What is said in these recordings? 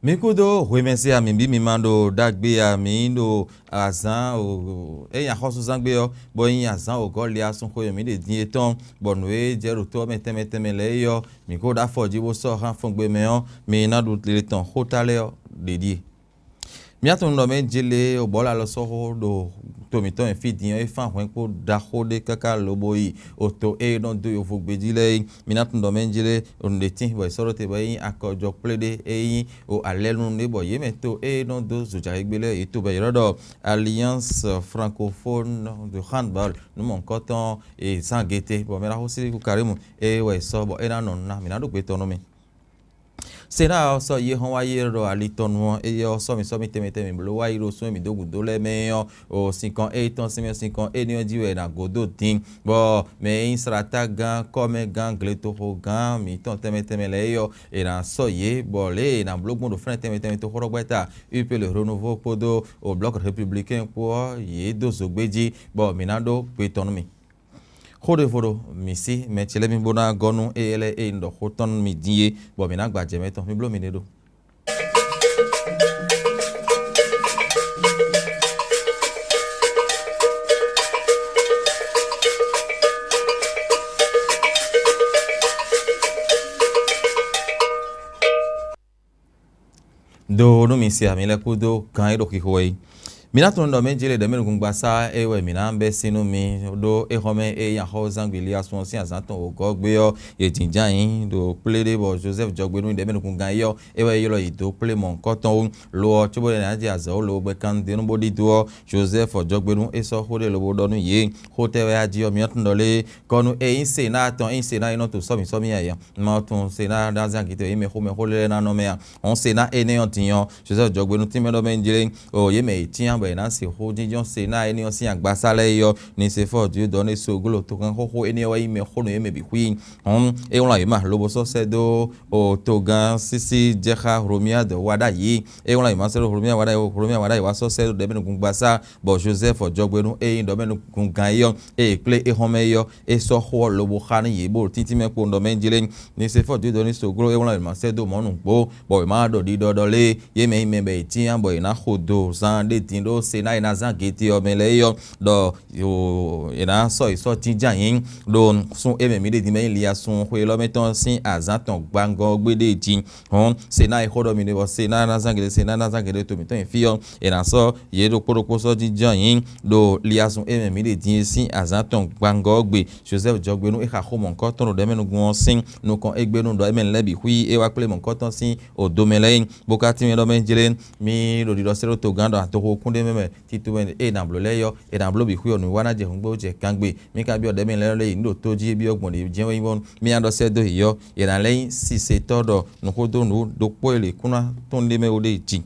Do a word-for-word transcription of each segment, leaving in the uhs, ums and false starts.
Mi kúdó hwemɛsí a mǐ bí mi ma ɖo ɖagbe a mǐ ɖo azǎn o ényí axɔ́súzán gbe ɔ́, bɔ nyí azǎn wǒgɔ́ liasun xwe mǐ ɖe din é tɔn, bɔ nǔ e jɛ ɖo tó ɔ́ mɛ tɛnmɛ tɛnmɛ lɛ́ɛ é ɔ́, mǐ ko ɖó afɔ jí bó sɔ́ hán fɔngbe mɛ ɔ́, mi ná ɖu le tɔn xóta lɛ́ɛ ɔ́ ɖě ɖíe. Mía tunwun ɖɔ mɛ jele obɔ́ la lɔ sɔ́ xó ɖo to mǐtɔn e fí din ɔ́, é fán hwɛ̌n kpó ɖaxó ɖé káká lobo yi oto e nɔ dó yovogbe jí lɛ́ɛ é. Mi ná tunwun ɖɔ mɛ jele nǔɖétín bɔ è sɔ́ ɖó te bɔ é nyí akɔjɔ kplé ɖé e nyí o alɛ́nu ɖé bɔ yě mɛ to e nɔ dó zojǎ égbé lɛ́ɛ yě to bɔ è ylɔ́ ɖɔ Alliance Francophone de Handball nǔ mɔ̌hunkɔtɔn e zán gete bɔ mɛ ɖaxó Sílíku Karímu é wɛ è sɔ́ bɔ é ná nɔ nǔ ná mǐ ná ɖó gbe tɔn nú mi. Sena ɔ́ sɔ́ yi e hɔn wá yi e ɖɔ ali tɔn nu ɔ́, éyɛ́ ɔ́ sɔ́ mì sɔ́ mì tɛnmɛ tɛnmɛ mǐ bló wá yi ɖo sún e mǐ dó gǔdo lɛ́ɛ mɛ é ɔ́, o sinkɔn e tɔn sinmɛ sinkɔn énɛ́ ɔ́ jí wɛ è nǎ gǒ dó din, bɔ mɛ e nyí slátágán, kɔ́mɛgán, gletoxogán mǐtɔn tɛnmɛ tɛnmɛ lɛ́ɛ é ɔ́, è nǎ sɔ́ yě, bɔ lě e è nǎ bló gbɔn ɖo fɛ́nɛ tɛnmɛ tɛnmɛ toxóɖɔgbɛ́ta U P le Renouveau kpódó o Bloc Républicain kpó ɔ́, yě dó zǒgbé jí, bɔ mǐ ná ɖó gbe tɔn nú mì. Xó ɖěvo ɖo mǐ sí mɛ ce lɛ́ɛ mì bó ná gɔ́ nú éyɛ́ lɛ́ɛ e un ɖɔ xó tɔn nú mi din é, bɔ mǐ ná gba jɛ mɛ tɔn. Mì bló miɖée ɖó. Ɖó nú mi se ami lɛ́ɛ kúdó gǎn e ɖo xixo wɛ é. Mi ná tunwun ɖɔ mɛ jlé ɖɛ̌mɛnúgbasá é wɛ mǐ ná bɛ́ sín nú mi ɖó éhɔ́mɛ e nyi axɔ́zángbili asún ɔ́ sín azǎn tɔn wǒgɔ́ gbé ɔ́, yě jínjɔ́n ayǐ ɖo kplé ɖé bɔ Jozɛ́fu jɔgbe nú ɖɛ̌mɛnúgán é ɔ́, é wɛ é ylɔ́ yě dó kplé mɔ̌hunkɔtɔn wú. Lo ɔ́, cóbɔ é ná jɛ azɔ̌ wú lobo gbɛ́ kanɖénú bó ɖidó ɔ́, Jozɛ́fu ɔ́ jɔgbe nú é sɔ́ xó ɖé lobo ɖɔ nú yě. Xó tɛ́ wɛ a jí ɔ́, mi ná tunwun ɖɔ lé kɔnu e nyí Senáa tɔn, é nyí Senáa e nɔ to sɔ́mǐ sɔ́mǐ ǎ é. Ma tunwun Senáa ná zán gǐte e mɛ xomɛ xó lɛ́ɛ ná nɔ mɛ a? Hɔn Senáa énɛ́ ɔ́ din ɔ́, Jozɛ́fu jɔgbe nú tínmɛ ɖɔ mɛ jlé o yě mɛ e cyán bɔ è nǎ sixú jínjɔ́n Senáa énɛ́ ɔ́ sín agbasá lɛ́ɛ é ɔ́, ni se fɔ Diodɔ́ni soglo tokɛnxóxó énɛ́ ɔ́ wɛ nyí mɛ xó nú yě mɛ bǐ xwí. Hɔn é wlán yě ma lobo sɔ́ sɛ́ dó o togán sísí jɛxá Hlomyád wá ɖ'ayǐ. É wlán yě ma sɛ́ dó Hlomyád wá ɖ'ayǐ, Hlomyád wá ɖ'ayǐ wá sɔ́ sɛ́ dó ɖɛ̌mɛnúgbasá, bɔ Jozɛ́fu jɔgbe nú é nyí ɖɔ̌mɛnúgán é ɔ́, ée è kplé éhɔ́mɛ é ɔ́, é sɔ́ xó ɔ́ lobo xá nú yě bó ɖo tíntín mɛ kpo ɖɔ mɛ jlé. Ni se fɔ Diodɔ́ni soglo é wlán wěma sɛ́ dó mɔ̌ nǔgbó, bɔ wěma ɖɔ ɖiɖɔ ɖɔ lé yě mɛ nyí mɛ bɔ è cyán bɔ è nǎ xo do zan ɖé din ɖó se ná è nǎ zán gěte ɔ́ mɛ lɛ́ɛ é ɔ́, ɖɔ è nǎ sɔ́ è sɔ́ jínjɔ́n ayǐ ɖo sun é mɛ mǐ ɖe din mɛ nyí liasun xwe élɔ́ mɛ tɔn sín azǎn tɔn gbangɔ ɔ́ gbéɖée jí. Hɔn se ná è xó ɖɔ mi ɖe bɔ se ná ná zán gěɖé se ná ná zán gěɖé to mǐtɔn nyi fí ɔ́, è nǎ sɔ́ yě ɖokpó ɖokpó sɔ́ jínjɔ́n ayǐ ɖo liasun e mɛ mǐ ɖe din é sín azǎn tɔn gbangɔ ɔ́ gbe. Jozɛ́fu jɔgbe nú é xa xó mɔ̌hunkɔtɔn ɖo ɖɛ̌mɛnúgbɔn ɔ́ sín nukɔn égbé nú ɖɔ émɛ lɛ́ɛ bǐ xwí é wá kplé mɔ̌hunkɔtɔn sín odomɛ lɛ́ɛ é, bó ka tínmɛ ɖɔ mɛ jlé mì ɖo ɖiɖɔ sɛ́ ɖó togán ɖɔ atoxo kún ɖé mɛ mɛ tito mɛ e è nǎ bló lɛ́ɛ é ɔ́, è nǎ bló bǐ xwí ɔ́ nǔwiwa ná jɛ hǔn gbé bó jɛ gangbé. Mì ka byɔ́ ɖɛ̌mɛ lɛ́ɛ lɔ lé yě ní ɖo tó jí byɔ́ gbɔn ɖě jɛ́n wɛ nyí bónú mì ná ɖɔ sɛ́ dó yě ɔ́, yě ná lɛ́ nyí sisetɔ́ ɖɔ nǔxó dó nǔ ɖokpó e lě kún ná tɔn ɖ'é mɛ ó ɖe jí.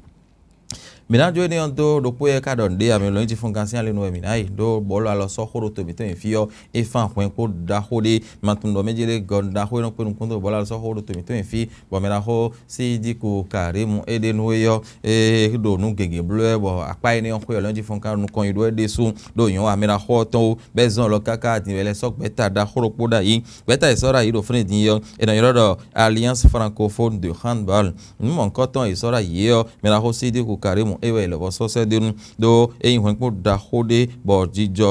Mǐ ná jó énɛ́ ɔ́ dó ɖokpó e ka ɖɔ nǔɖé ǎ, mǐ lɔn nyi jifɔngán sín ali nu wɛ mǐ ná yi, ɖó bɔ̌lu alɔ sɔ́ xó ɖo to mǐtɔn nyi fí ɔ́, é fán hwɛ̌n kpó ɖaxó ɖé. Ma tunwun ɖɔ mɛ jɛ lé gɔn ɖaxó e nɔ kpé nukún dó bɔ̌lu alɔ sɔ́ xó ɖo to mǐtɔn nyi fí, bɔ mɛ ɖaxó Sídíku Karímu é ɖe nú é ɔ́, é ɖo nǔ gěgé bló wɛ, bɔ akpá énɛ́ ɔ́ xwé ɔ́ lɔn jifɔngán nukɔn nyi ɖó é ɖésú, ɖó nyɔ̌ amɛ ɖaxó ɔ́ tɔn wú, bɔ é zɔ́n alɔ káká din wɛ lɛ́ sɔ́ gbɛ̌ta ɖaxó ɖokpó ɖ'ayǐ. Gbɛ̌ta e sɔ́ ɖ'ayǐ ɖo fínɛ́ din é ɔ́, è nɔ ylɔ́ ɖɔ Alliance Francophone de Handball. Nǔ mɔ̌hunkɔtɔn e sɔ́ ɖ'ayǐ é ɔ́, mɛ ɖaxó Sídíku Karímu é wɛ è lɔ vɔ sɔ́ sɛ́ dó nú, ɖó é nyí hwɛ̌nkpó ɖaxó ɖé, bɔ jijɔ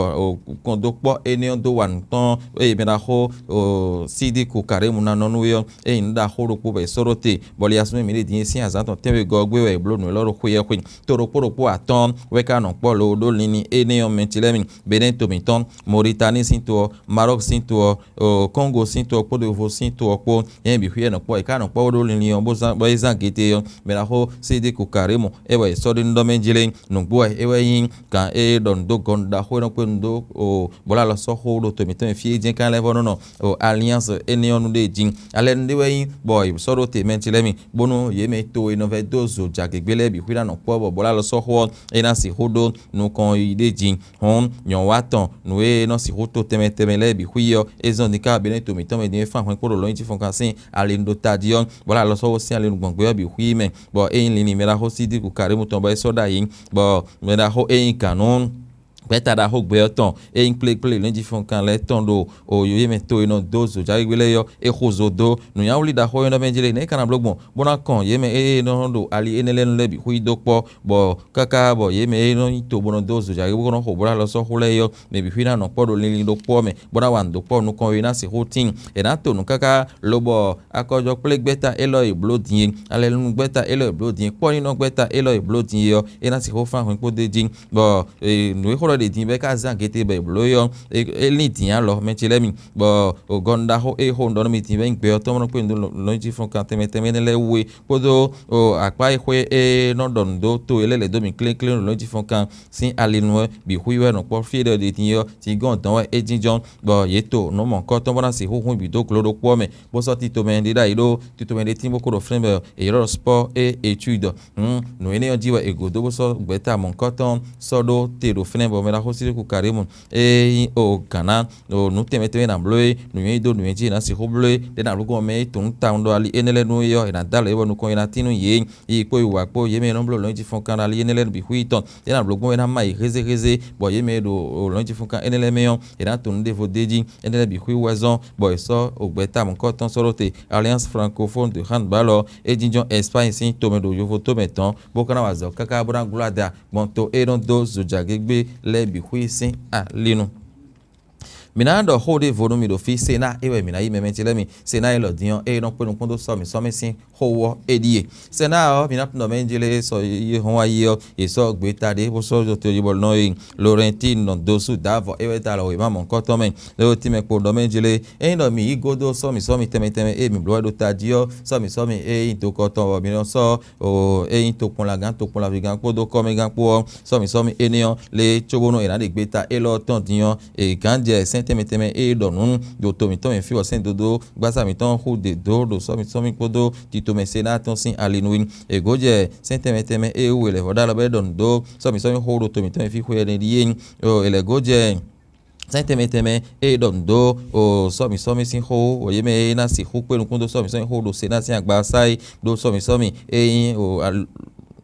kɔn dó kpɔ́ énɛ́ ɔ́ dó wa nǔ tɔn, eye mɛ ɖaxó Sídíku Karímu ná nɔ nú é ɔ́, é nyí nǔ ɖaxó ɖokpó bɔ è sɔ́ ɖó te, bɔ liasún e mǐ ɖe din é sín azǎn tɔn tɛ́nwegɔ́ ɔ́ gbé wɛ è bló nǔ élɔ́ ɖo xwé ɔ́ xwé. To ɖokpó ɖokpó atɔ́ɔ́n wɛ ka nɔ kpɔ́ lo ɖó linlin énɛ́ ɔ́ mɛ ce lɛ́ɛ mi: Benɛ́ɛ to mǐtɔn, Mɔritani sín to ɔ́, Marɔ́k sín to ɔ́, Kɔ́ngo sín to ɔ́ kpódó Yovo sín to ɔ́ kpó, nyɛ bǐ xwíyɛ́ nɔ kpɔ́ è ká nɔ kpɔ́ ɖó linlin ɔ́ bó zán bɔ é zán gete ɔ́, mɛ ɖaxó Sídíku Karímu é wɛ è sɔ́ ɖó nú ɖɔ mɛ jlé. Nǔgbó wɛ é wɛ nyí gǎn e ɖɔ nǔ dó gɔn ɖaxó e nɔ kpé nǔ dó o bɔ̌ alɔ sɔ́ xó ɖo to mǐtɔn e fí e jɛ́n ka lɛ́ vɔ nɔ nɔ o Alliance énɛ́ ɔ́ nu ɖe jí. Alɛ nu ɖé wɛ nyí bɔ è sɔ́ ɖó te mɛ ce lɛ́ɛ mi, bónú yě mɛ to e nɔ vɛ́ dó zo jagěgbé lɛ́ɛ bǐ xwíná nɔ kpɔ́ bɔ bɔ̌ alɔ sɔ́ xó ɔ́ é ná sixú ɖó nukɔn yi ɖé jí. Hɔn nyɔ̌nu atɔn nǔ e nɔ sixú to tɛnmɛ tɛnmɛ lɛ́ɛ bǐ xwí ɔ́, é zɔ́n din ká Benɛ́to mǐtɔn mɛ din e fán hwɛ̌n kpó ɖo lɔ̌nyijǐ fɔnkan sín ali ɖo tají ɔ́, bɔ é alɔ sɔ́ xó sín ali nukɔn gbé ɔ́ bǐ xwí mɛ, bɔ é nyí linlin mɛɖaxó Sídíku Karímu tɔn bɔ é sɔ́ ɖ'ayǐ, bɔ mɛɖaxó é nyí gǎn nú Gbɛ́ta ɖaxó gbɛ ɔ́ tɔn e nyí kplékplé lɛ́njifɔ́nkan lɛ́ɛ tɔn ɖo oyǒyé mɛ to e nɔ dó zǒjáwégbé lɛ́ɛ ɔ́, é xo zo dó. Nǔnywɛ́ wlí ɖaxó e nɔ mɛ jí lě nɛ̌ é ka ná bló gbɔn, bó ná kɔn yě mɛ e nɔ ɖo ali énɛ́ lɛ́ɛ nu lɛ́ɛ bǐ xwí dó kpɔ́, bɔ káká bɔ yě mɛ e nɔ nyí to bó nɔ dó zǒjáwégbé bó nɔ xo bó ná lɔ sɔ́ xó lɛ́ɛ é ɔ́, mɛ bǐ xwí ná nɔ kpɔ́ ɖo linlin ɖokpó ɔ́ mɛ, bó ná wa nǔ dó kpɔ́ nukɔn e ná sixú tíin. È nǎ to nǔ káká lobɔ akɔjɔkplé gbɛ́ta élɔ́ e blǒ din e, alɛlúnu gbɛ́ta élɔ́ e blǒ din e, kpɔ́nínɔ gbɛ́ta élɔ́ e blǒ din e ɔ́, é ná sixú fán hwɛ̌n kpó d'é jí, bɔ nǔ e xó ɖɔ ɖe din bɔ é ka zán agete bɔ è blǒ é ɔ́, é lín dǐn alɔ mɛ ce lɛ́ɛ mi, bɔ gɔnu ɖaxó e xo un ɖɔ nú mi din bɔ é nyí gbɛ ɔ́ tɔn bó nɔ kpé nǔ dó lɔ̌nyijǐfɔ́nkan tɛnmɛ tɛnmɛ énɛ́ lɛ́ɛ wú é, kpódó akpá e xwé e nɔ ɖɔ nǔ dó to e lɛ́ lɛ̌ dó mì klénklén ɖo lɔ̌nyijǐfɔ́nkan sín ali nu ɔ́ bǐ xwí wɛ nɔ kpɔ́ fí e ɖɔ ɖe din é ɔ́, zǐngɔ́n dɔ̌n wɛ é jínjɔ́n, bɔ yě to nǔ mɔ̌hunkɔtɔn bó ná sixú hun bǐ dó glo ɖokpó ɔ́ mɛ, bó sɔ́ tito mɛ ɖé ɖ'ayǐ ɖó tito mɛ ɖé tín bó kó ɖo flɛ́n bɔ è ylɔ́ ɖɔ spɔ́ e étude. Hǔn nǔ énɛ́ ɔ́ jí wɛ è gǒ dó bó sɔ́ gbɛ̌ta mɔ̌hunkɔtɔn sɔ́ ɖó te ɖo fínɛ́ bɔ mɛ ɖaxó Sílíku Karímu e nyí o gǎn ná ɖo nǔ tɛnmɛ tɛnmɛ e è nǎ bló é, nǔnywɛ́ e dó nǔnywɛ́ jí è nǎ sixú bló é, ɖě nǎ ɖó gɔ́n mɛ e tunwun tawun ɖɔ ali énɛ́ lɛ́ɛ nú é ɔ́, è nǎ dó alɔ é bɔ nukɔn e ná tín nú yě, yi kpó yi wǎ kpó yě mɛ e nɔ bló lɔ̌nyijǐfɔ́nkan ɖo ali énɛ́ lɛ́ɛ nu bǐ xwí tɔn, é ná bló gbɔn é ná má yě hézéhézé, bɔ yě mɛ e ɖo lɔ̌nyijǐfɔ́nkan énɛ́ lɛ́ɛ mɛ ɔ́, è nǎ tunwun nǔ ɖěvo d'é jí, énɛ́ lɛ́ɛ bǐ xwí wɛ zɔ́n, bɔ è sɔ́ gbɛ̌ta mɔ̌hunkɔtɔn sɔ́ ɖó te. Alliance Francophone de Handball ɔ́, é jínjɔ́n Espagne sín tomɛ ɖo yovotómɛ tɔn, bó ka ná wa azɔ̌ káká bó ná glɔ́ ada gbɔn to e nɔ dó zojagégbé lɛ́ɛ bǐ xwí sín ali nu. Mǐ ná ɖɔ xó ɖěvo nú mi ɖo fí, Senáa é wɛ mǐ ná yí mɛ mɛ ce lɛ́ɛ mi. Senáa élɔ́ din ɔ́, ée nɔ kpé nukún dó sɔ́ mǐ sɔ́ mì sín xó ɔ́ é ɖíe. Senáa ɔ́, mǐ ná tunwun ɖɔ mɛ e jlé sɔ yi hɔn wá yi ɔ́, è sɔ́ gbeta ɖé bó sɔ́ dó to yi bɔ nɔ e Lorɛntín nɔ dó sú dǎ avɔ é wɛ ta lɔ wěma mɔ̌hunkɔtɔn mɛ, lé wo tínmɛ kpo ɖɔ mɛ jlé. Ényí ɖɔ mǐ yí gó dó sɔ́ mǐ sɔ́ mì tɛnmɛ tɛnmɛ e mǐ bló wɛ ɖo tají ɔ́, sɔ́ mǐ sɔ́ mì e nyí dokɔ tɔn bɔ mǐ nɔ sɔ́ o e nyí tokpɔnlagán tokpɔnlavígán kpódó kɔ́mɛgán kpó ɔ́, sɔ́ mǐ sɔ́ mì énɛ́ ɔ́ lé cóbónú è nǎ ɖe gbeta élɔ́ tɔn din ɔ́, è gǎn jɛ sɛ́n tɛnmɛ tɛnmɛ e ɖɔ nǔ ɖo to mǐtɔn mɛ fí bɔ sɛ́n dodó gbásá mǐtɔn xú ɖě dó ɖo sɔ́ mǐ sɔ́ mì kpódó tito mɛ Senáa tɔn sín ali nu wí. È gǒ jɛ sɛ́n tɛnmɛ tɛnmɛ e wú è lɛ̌ vɔ́ ɖó alɔ bɔ é ɖɔ nǔ dó sɔ́ mǐ sɔ́ mì xó ɖo to mǐtɔn mɛ fí xwé ɛnɛ ɖíe. È lɛ̌ gǒ jɛ sɛ́n tɛnmɛ tɛnmɛ e ɖɔ nǔ dó o sɔ́ mǐ sɔ́ mì sín xó, o yě mɛ e ná sixú kpé nukún dó sɔ́ mǐ sɔ́ mì xó ɖo Senáa sín agbaza e ɖó sɔ́ mǐ sɔ́ mì e nyí o al-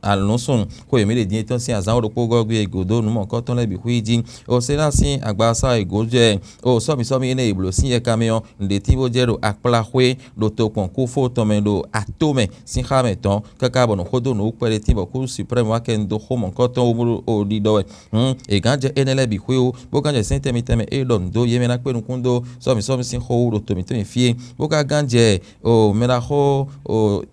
alǔnsun xó e mǐ ɖe din é tɔn sín azǎn ɖokpó gɔ́ gbé e gǒ dó nǔ mɔ̌hunkɔtɔn lɛ́ɛ bǐ xwí jí. O Senáa sín agbaza e gǒ jɛ o sɔ́ mǐ sɔ́ mì énɛ́ e blǒ sín yɛkamɛ ɔ́, nǔɖé tín bó jɛ ɖo akpla xwé ɖo tokpɔn kúfó tɔn mɛ ɖo atómɛ sín xá mɛ tɔn, káká bɔ nǔ xó dó nǔ wú kpɛɖé tín bɔ Kúru Suprɛ́mu wá kɛ nu dó xó mɔ̌hunkɔtɔn wú bó ɖo ɖiɖɔ wɛ. Hǔn è gǎn jɛ énɛ́ lɛ́ɛ bǐ xwé wú, bó gán jɛ sɛ́n tɛnmɛ tɛnmɛ e ɖɔ nǔ dó yě mɛ ná kpé nukún dó sɔ́ mǐ sɔ́ mì sín xó wú ɖo to mǐtɔn mɛ fí é, bó ka gán jɛ o mɛɖaxó o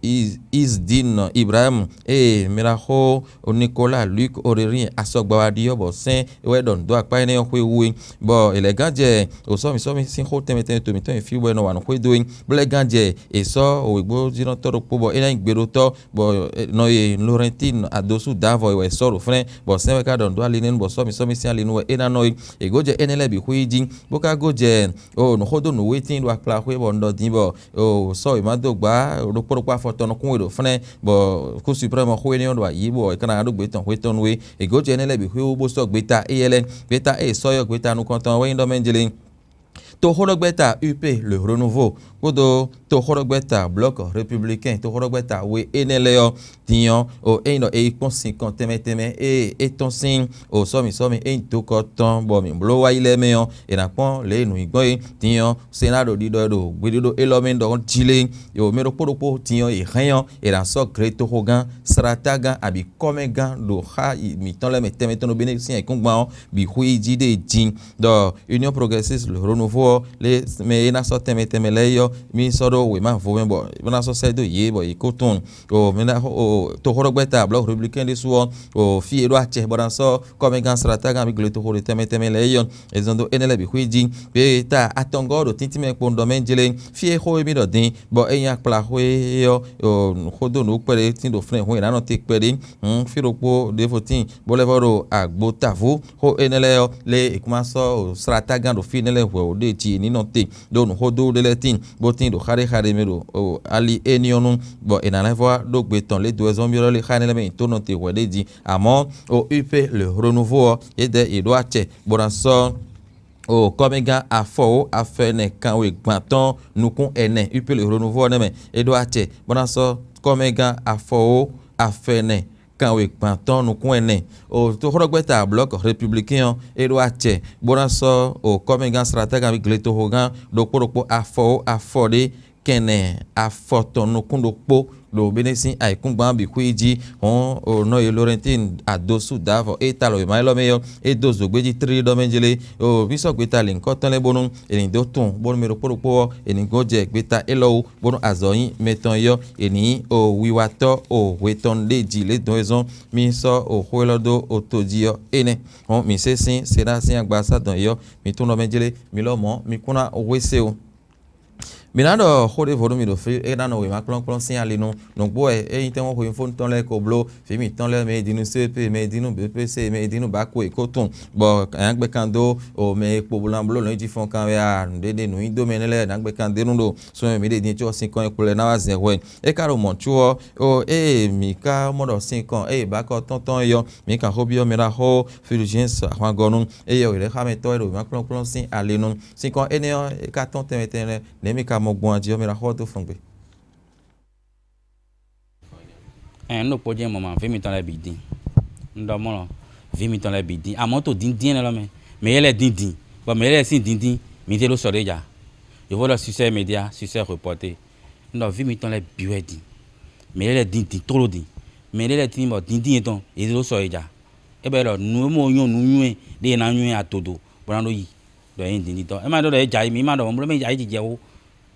Isdin Ibrahim, eye mɛɖaxó o Nicolas Luc Aurélien asɔgbawaɖi ɔ́ bɔ sɛ́n wɛ ɖɔ nǔ dó akpá énɛ́ ɔ́ xwé wú é, bɔ è lɛ̌ gán jɛ o sɔ́ mǐ sɔ́ mì sín xó tɛnmɛ tɛnmɛ to mǐtɔn mɛ fí bɔ è nɔ wa nǔ xwedó é, bó lɛ́ gán jɛ è sɔ́ o wěgbójínɔtɔ́ ɖokpó bɔ é ná nyí gbeɖotɔ́ bɔ nɔ e Lorɛntín adosú dǎvɔ e wɛ è sɔ́ ɖo fɛ́nɛ́, bɔ sɛ́n wɛ ka ɖɔ nǔ dó ali nɛ́ nu bɔ sɔ́ mǐ sɔ́ mì sín ali nu wɛ é ná nɔ é. È gǒ jɛ énɛ́ lɛ́ɛ bǐ xwí jí, bó ka gó jɛ o nǔxódó nǔwétín ɖo akpla xwé bɔ un ɖɔ din bɔ o sɔ́ wěma dó gbǎ ɖokpó ɖokpó afɔ tɔn nukún we ɖo fɛ́nɛ́, bɔ kú suprɛ́mɔ xó énɛ́ ɔ́ ɖo ayǐ bɔ è ka ná ɖó gbě tɔn xwé tɔn nú we. È gǒ jɛ énɛ́ lɛ́ɛ bǐ xwí wú bó sɔ́ gbeta éyɛ́ lɛ́ɛ. Gbeta e è sɔ́ ɔ́, gbeta nukɔntɔn wɛ nyí ɖɔ mɛ jlé. Toxóɖɔgbɛ́ta U P le Renouveau kpódó toxóɖɔgbɛ́ta Bloc Républicain, toxóɖɔgbɛ́ta we énɛ́ lɛ́ɛ ɔ́, din ɔ́, o ényí ɖɔ è yi kpɔ́n sinkɔn tɛnmɛ tɛnmɛ e é tɔ́n sín o sɔ́mi sɔ́mi e nyí dokɔ tɔn bɔ mǐ bló wá yi lɛ́ɛ mɛ ɔ́, è nǎ kpɔ́n lě e nǔ nyí gbɔn é. Din ɔ́, Senáa ɖo ɖiɖɔ e ɖo gbeɖíɖɔ élɔ́ mɛ ɖɔ jí lé, o mɛ ɖokpó ɖokpó din ɔ́ è hɛn ɔ́, è nǎ sɔ́ gletoxogán, slátágán abǐ kɔ́mɛgán ɖo xá mǐtɔn lɛ́ɛ mɛ tɛnmɛ tɔn ɖo Benɛ́ sín ayǐkúngban ɔ́ bǐ xwí jí ɖe din. Ɖɔ Union Progressiste le Renouveau ɔ́ lé mɛ e ná sɔ́ tɛnmɛ tɛnmɛ lɛ́ɛ é ɔ́, mì sɔ́ ɖó wěma vo mɛ bɔ é ná sɔ́ sɛ́ dó yě bɔ yě kó tunwun. O mɛ ná o toxóɖɔgbɛ́ta Bloc Républicain ɖésú ɔ́, o fí e ɖó acɛ bɔ ná sɔ́ kɔ́mɛgán slátágán abǐ gletoxo ɖo tɛnmɛ tɛnmɛ lɛ́ɛ é ɔ́, è zɔn dó énɛ́ lɛ́ɛ bǐ xwí jí. Pé ta atɔngɔ́ ɖo tíntín mɛ kpowun ɖɔ mɛ jlé, fí e xó e mì ɖɔ din bɔ é nyí akpla xwé ɔ́, xódó nǔ kpɛɖé tín ɖo flɛ́n hǔn è nǎ nɔ te kpɛɖé. Hǔn fí ɖokpó ɖěvo tíin bó lɛ́ vɔ́ ɖo agbo tavú. Xó énɛ́ lɛ́ɛ ɔ́, lé è kún má sɔ́ slátágán ɖo fí énɛ́ lɛ́ɛ hwɛ̌ ò ɖe jí è ní nɔ te ɖó nǔxódó ɖé lɛ́ɛ tíin, bó tíin ɖo xá ɖé xá ɖé mɛ ɖo ali éní ɔ́ nu, bɔ è nǎ lɛ́ vɔ́ ɖó gbe tɔn lě dó wɛ zɔ́n byɔ́ lé xá énɛ́ lɛ́ɛ mɛ nyi tó nɔ te hwɛ̌ ɖé jí. Amɔ̌, o U P le Renouveau ɔ́, yědɛɛ yě ɖó acɛ bó ná sɔ́ o kɔ́mɛgán afɔwó afɔ ɛnɛ kanwe gban tɔn nukún ɛnɛ U P le Renouveau ɔ́ nɛ́ mɛ. É ɖó acɛ bó ná sɔ́ kɔ́mɛgán afɔwó afɔ ɛnɛ kanwekpantɔ́ nukún ɛnɛ. O toxɔɖɔgbɛ́ta blɔ̌k Republicain ɔ́, é ɖó acɛ bó ná sɔ́ o kɔ́mɛgán sratáganví gletoxogán ɖokpó ɖokpó afɔ ó afɔ ɖé kɛnɛ afɔtɔn nukún ɖokpó ɖo Benɛ́ sín ayǐkúngban bǐ xwí jí. Hɔn o nɔ e Lorentine Adosu Davɔ e ta lɔ wěma élɔ́ mɛ ɔ́, é dó zǒgbéjí tlílí ɖɔ mɛ jlé. O mǐ sɔ́ gbeta lěhunkɔtɔn lɛ́ɛ bónú è nǐ dó tunwun bónú mɛ ɖokpó ɖokpó ɔ́, è nǐ gɔ́ jɛ gbeta élɔ́ wú bónú azɔ̌ nyí mɛtɔn é ɔ́, è nǐ nyí o wiwatɔ́ o hwe tɔn ɖé jí lě dɔn é zɔ́n mì sɔ́ o xó élɔ́ dó o to jí ɔ́ énɛ́. Hɔn mǐ sé sín Seɖáa sín agbaza dɔn é ɔ́, mǐ tunwun ɖɔ mɛ jlé, mǐ lɔmɔ̌ mǐ kún ná hwe se o. Mǐ ná ɖɔ xó ɖěvo nú mì ɖo fí é ná nɔ wěma kplɔ́nkplɔ́n sín ali nu. Nǔgbó wɛ ényí tɛ́nwe xweyífónu tɔn lɛ́ɛ ko bló, vǐ mǐtɔn lɛ́ɛ mɛ e ɖi nú C P, mɛ e ɖi nú B P C, mɛ e ɖi nú Baku è ko tunwun, bɔ nǎgbɛkan dó o mɛ e kpo bó ná bló nǔ e jí fɔ́n kan wɛ a nǔɖéɖé nǔnyiɖomɛ énɛ́ lɛ́ɛ nǎgbɛkan dó nú ɖo súnmɛ mǐ ɖe din có sinkɔn e kplɔ́ ná wá zɛn hwɛ. É ka ɖo mɔ̌ có ɔ́, ó ée mǐ ka mɔ ɖɔ sinkɔn ée Bakɔ tɔn tɔn é ɔ́, mǐ kan xó byɔ́ mɛ ɖaxó Fulgence ahwangɔ́nu, éyɛ́ wěɖɛ́xámɛtɔ́ e ɖo wěma kplɔ́nkplɔ́n sín ali nu. Sinkɔn énɛ́ ɔ́, é ka tɔ́n tɛnmɛ tɛnmɛ, nɛ̌ mi ka mɔ gbɔn a jí ɔ́, mɛ ɖaxó ɔ́ dó fɔn gbe? Ɛn, un ɖo kpó jɛ́n mɔ ma, vǐ mitɔn lɛ́ɛ bǐ dín. Un ɖɔ mɔ̌ lɔ, vǐ mitɔn lɛ́ɛ bǐ dín. Amɔ̌ to díndín énɛ́ lɔ mɛ, mɛ yě lɛ́ɛ dín din, bɔ mɛ yě lɛ́ɛ sín díndín, mi zé ɖó sɔ ɖé ja. Yǒvó ɖɔ succès immédiat, succès reporté. Un ɖɔ vǐ mitɔn lɛ́ɛ bǐ wɛ din. Mɛ yě lɛ́ɛ dín din tló din. Mɛ yě lɛ́ɛ tín bɔ díndín yětɔn, yě zé ɖó sɔ yě ja. É bɛ́ ɖɔ nǔ e mɔ nyɔ́ nǔ nywɛ́ ɖé e ná nywɛ́ adodo, bó ná ɖó yi. Ɖɔ yě nyí dǐndíntɔ́. É ma ɖɔ ɖɔ yě jɛ ayǐ, mǐ ma ɖɔ mɔ̌ bló mɛ jɛ ayǐ jijɛ ó.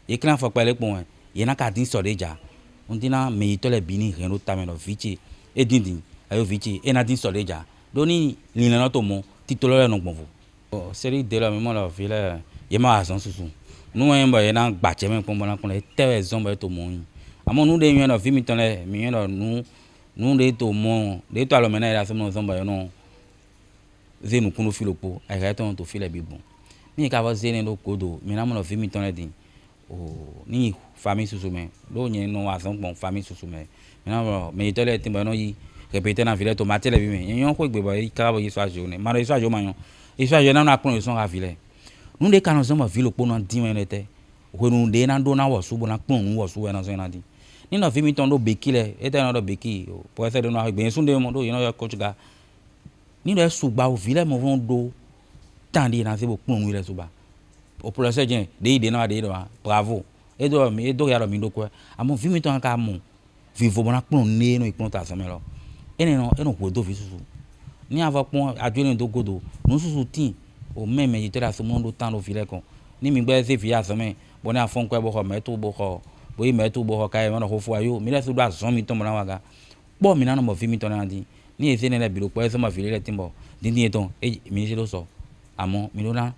Yě klɛ́n afɔ kpɛɖé kpɔn wɛ, yě ná ka dín sɔ ɖě ja. Un dín ná mɛ yětɔn lɛ́ɛ bǐ ní hɛn ɖó tamɛ ɖɔ vǐ ce, é dín din, ayo vǐ ce, é ná dín sɔ ɖě ja. Ɖó ní linlɛn ɔ́ to mɔ, tito lɛ́ɛ nɔ gbɔn vo. Seli dě lɔ mi mɔ ɖɔ vǐ lɛ́ɛ, yě ma wa azɔ̌ susu. Nú wɛ nyí bɔ yě ná gba acɛ mɛ kpɔ́n bɔ ná kplɔ́n, étɛ́ wɛ zɔ́n bɔ é to mɔ nyi? Amɔ̌ nǔ ɖé nywɛ́ ɖɔ vǐ mitɔn lɛ́ɛ, mi nywɛ́ ɖɔ nǔ nǔ ɖé to mɔ ɖě to alɔ mɛ ná yě ɖo asɔmlɔ zɔ́n bɔ é nɔ zé nǔkún ɖó fí ɖokpó, ayǐhɛ́ tɔn to fí lɛ́ɛ bǐ gbɔn. Ní nyɛ ka vɔ zé énɛ́ ɖó gǒdo, mi ná mɔ ɖɔ vǐ mitɔn lɛ́ɛ din. Oo, ní nyi famí susu mɛ, ɖó nyɛ nɔ wa azɔ̌ gbɔn famí susu mɛ. Mi ná mɔ ɖɔ mɛ yětɔn lɛ́ɛ tín bɔ é nɔ yí rɛpɛtɛ ná vǐ lɛ́ɛ to Matíɛ lɛ́ɛ ví mɛ. Nyɛ nyɔ́ xwé gbe bɔ é ká bɔ Yísu azǒ nɛ́. Ma ɖɔ Yísu azǒ ma nyɔ́. Yísu azǒ ná nɔ akplɔ́n yě sɔ́n ha vǐ lɛ́ɛ. Nǔ ɖé ka nɔ zɔ́n bɔ vǐ ɖokpó nɔ dín wɛ nɛ́ tɛ́? Hwenu ɖě ná ɖó ná wɔ̌ sú bó ná kplɔ́n nǔ wɔ̌ sú wɛ ná zɔ́n é ná dín. Ní nɔ vǐ mitɔn ɖó běkí lɛ́ɛ, étɛ́ nɔ ɖɔ běkí? Pɔ́ ɛsɛ́ ɖé nɔ xwé gbɛ̌nyɛ́sú ɖé mɔ ɖó yě nɔ ylɔ́ kɔ́cuga. Ní ɖɔ é su gba o, vǐ lɛ́ɛ mɔ̌ vɔ́n ɖó tán ɖi è nǎ zé bó kplɔ́n nǔ lɛ́ɛ zú ba. O plɔ́ sɛ́ jɛ́n ɖěyi ɖě ná wá ɖě ɖɔ ǎ, bravo. É ɖɔ mǐ é dó ya ɖɔ mǐ ɖokú wɛ. Amɔ̌ vǐ mitɔn ka mɔ vivo bó ná kplɔ́n nǔ e nɔ yi kplɔ́n ta azɔ̌ mɛ lɔ. Énɛ́ nɔ é nɔ hwedó vǐ susu. Ní a vɔ kpɔ́n ajó énɛ́ dó gúdo, nǔ susu tíin, o mɛ mɛ yětɔn ɖo asomɔ ɖó tán ɖo vǐ lɛ́ɛ kɔn. Ní mi gbɛ́ zé vǐ azɔ̌ mɛ, bɔ ní a fɔ́n kwɛ bó xɔ mɛ̌tu bó xɔ, bó yi mɛ̌tu bó xɔ káyɛ mɛ nɔ xó fó ayó, mi lɛ́ sú ɖó azɔ̌ mitɔn bó ná wa ga. Kpɔ́ mǐ ná nɔ mɔ vǐ mitɔn lɛ́ɛ ná dín. Ní e zé énɛ́ lɛ́ɛ bǐ ɖo kpɔ́ é zɔ́n mɔ vǐ lɛ́ɛ lɛ́ɛ tínbɔ díndín yětɔn é mǐ ní sé ɖó sɔ. Amɔ̌ mi ɖó ná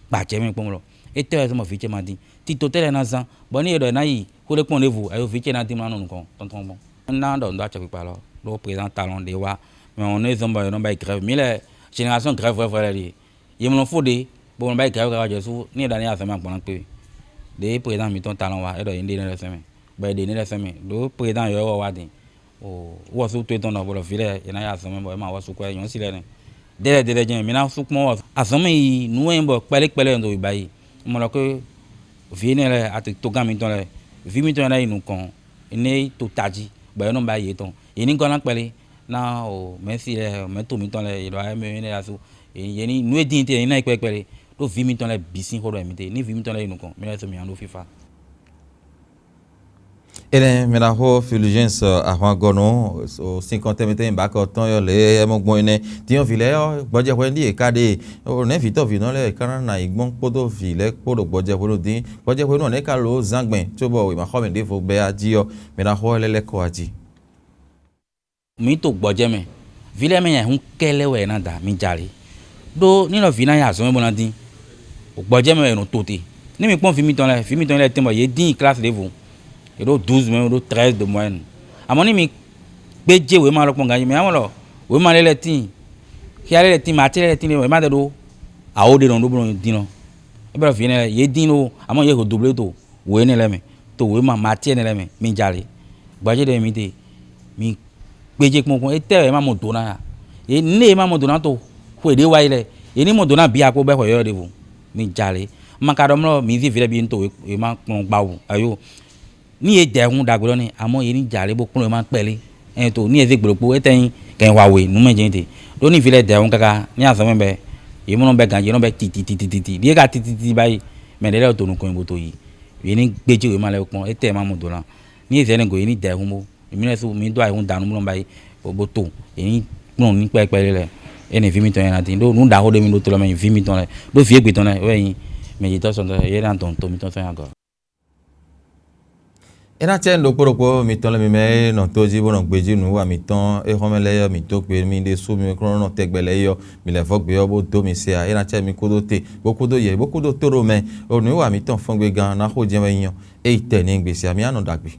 gba acɛ mɛ kpɔ́n lɔ. Étɛ́ wɛ zɔ́n mɔ vǐ ce ma dín? Tito tɛ́ lɛ́ɛ ná zán, bɔ ní e ɖɔ è nǎ yi xwé ɖé kpɔ́n ɖěvo, ayo vǐ ce ná dín bó ná nɔ nukɔn tɔn tɔn gbɔn. Un ná ɖɔ nǔ dó acɛkpikpa lɔ, ɖó président talɔn ɖě wá, mɛ ɔ́ nɔ e zɔ́n bɔ è nɔ ba yi grève. Mǐ lɛ́ɛ génération grève vɛvɛ lɛ́ɛ ɖíe. Yě mlɔ fó ɖě, bó nɔ ba yi gǎ wɛ káká jɛ sú ní è ɖɔ ní azɔ̌ mɛ agbɔ̌n ná kpé we. Ɖěe président mǐtɔn talɔn wá, é ɖɔ yě ní ɖe énɛ́ lɛ́ɛ sɛn mɛ, bɔ è ɖe énɛ́ lɛ́ɛ sɛn mɛ, ɖó président yɔ̌yɔ́ wá din. Wɔ̌sú towe tɔn ɖɔ bɔ ɖɔ vǐ lɛ́ɛ è nǎ yi azɔ̌ mɛ bɔ é ma wɔ̌sú kwɛ́ nyɔ̌nu si lɛ́ɛ nɛ́. Dɛ́lɛ́ dɛ́lɛ́ jɛ́n mǐ ná sú kpɔ́n azɔ̌ mɛ yi nǔ wɛ nyí bɔ kpɛɖé kpɛɖé ɖɔ ɖo bǐbá yi. Un mɔ ɖɔ xwé vǐ énɛ́ lɛ́ɛ, atogán mǐtɔn lɛ́ɛ, vǐ mǐtɔn lɛ́ɛ ná yi nukɔn, è nɛ́ yi to tají, bɔ é nɔ ba yi yětɔn. Yě ní gɔ́ ná kpɛɖé ná o mɛ̌si lɛ́ɛ, mɛ̌to mǐtɔn lɛ́ɛ, yě ɖɔ émɛ énɛ́ lɛ́ɛ asú. Yě ní nǔ e dín te yě ná yi kpɛ́ɖé kpɛ́ɖé, ɖó vǐ mitɔn lɛ́ɛ bǐ sín xó ɖɔ mǐ te. Ní vǐ mitɔn lɛ́ɛ yi nukɔn, mǐ lɛ́ɛ sɔ́ mǐ nya ɖó fífá. Énɛ́ mɛ ɖaxó Fulgence ahwangɔ́nú sinkɔn tɛnmɛ tɛnmɛ bǎkɔ tɔn yɔ lě e mɔ gbɔn énɛ́. Din ɔ́, vǐ lɛ́ɛ ɔ́, gbɔjɛhwɛ ɖíe è ka ɖe. Nɛ̌ vǐ tɔ́ vǐnɔ lɛ́ɛ è ka ná ná yi gbɔn kpódó vǐ lɛ́ɛ kpó ɖo gbɔjɛhwenu dín? Gbɔjɛhwenu ɔ́ nɛ̌ ka lǒ zán gbɛn cóbɔ wěmaxɔmɛ ɖěvo bɛ́ ají ɔ́, mɛ ɖaxó ɔ́ lɛ́ lɛ́ kɔ ají? Mǐ to gbɔjɛ́ mɛ. Vǐ lɛ́ɛ mɛ nya hun kɛ́lɛ́ wɛ è nǎ da, mi jɛ alě. Ɖó ní nɔ vǐ ná yi azɔ̌ mɛ bó ná dín, gbɔjɛ́ mɛ wɛ è nɔ to te. Ní mi kpɔ́n vǐ mitɔn lɛ́ɛ, vǐ mitɔn lɛ́ɛ tɛ́n bɔ yě dín yi klasi ɖěvo, yě ɖó douze mɛ, yě ɖó treize de moyenne. Amɔ̌ ní mi gbéjé wěma lɔ kpɔ́n ganjí, mɛ ǎ mɔ ɖɔ wěma lɛ́ɛ lɛ́ɛ tíin, xyá lɛ́ɛ lɛ́ɛ tíin, mɛ ǎ tín lɛ́ɛ wěma ɖe ɖó awǒ ɖé nɔ ɖó bó nɔ dín nɔ. É bɛ́ ɖɔ vǐ énɛ́ lɛ́ɛ, yě dín ɖó, amɔ̌ yě ho do bló to wǒ énɛ́ lɛ́ɛ mɛ, to wěma Matíɛ énɛ́ lɛ́ɛ mɛ, mi jɛ alě. Gbɔjɛ́ ɖé mi te, mi gbéjé kpɔ́n kpɔ́n, étɛ́ wɛ è ma mɔ do ná a? Yě ní e ma mɔ do ná to xwe ɖě wá yi lɛ́ɛ, yě ní mɔ do ná bǐ akpó bɛ́ xɔ yɔ́yɔ́ ɖěvo. Mi jɛ alě. Ma ka ɖɔ mlɔ́ mi zé vǐ lɛ́ɛ bǐ ní to wě ma kplɔ́n gbawun ayo. Ní yě dɛ hun ɖagbe ɖɔ n'i, amɔ̌ yě ní jɛ alě bó kplɔ́n yě ma kpɛlí. Ɛn to ní e zé gblo kpó étɛ́ nyí kɛn wa we nǔ mɛ jɛ́n te. Ɖó ní vǐ lɛ́ɛ dɛ ɔ́ káká ní azɔn mɛ bɛ yě mɔ nɔ bɛ ganjí nɔ bɛ tititititi ɖíe ka tititi ba yi mɛ ɖé lɛ́ɛ to nukɔn nyi bó to yi. Yě ní gbéjé wěma lɛ́ɛ kpɔ́n étɛ́ ma mɔ do ná. Ní e zɛ ní go yě ní da ayihún bó mǐ lɛ́ɛ sú mǐ dó ayihún da nú mlɔ́ ba yi bó to yě ní kplɔ́n ní kpɛ́kpɛ́ lɛ́ɛ. Énɛ́ ví mitɔn nyɛ ná dín ɖó nǔ ɖaxó ɖé mi ɖó to lɔ mɛ nyi ví mitɔn lɛ́ɛ ɖó vǐ égbé tɔn lɛ́ɛ wɛ nyi mɛ yětɔn sɔn tɔn yě ná dɔn to mitɔn sɔn nyi agɔ. É ná cɛ nǔ ɖokpó ɖokpó mitɔn lɛ́ɛ mi mɛ e nɔ tó jí bó nɔ gbejí nǔwiwa mitɔn é xɔ́mɛ lɛ́ɛ ɔ́, mǐ dó gbe mi ɖésú mi kplɔ́n nɔ tɛgbɛ lɛ́ɛ ɔ́, mi lɛ́ vɔ́ gbe ɔ́ bó dó mi se ǎ. É ná cɛ mi kúdó te bó kúdó yɛ bó kúdó tóɖó mɛ, ɖo nǔwiwa mitɔn fɔ́ngbégán ná xó jɛ́n wɛ nyí ɔ́, é yi tɛ n'i gbe se ǎ, mi á nɔ ɖagbe.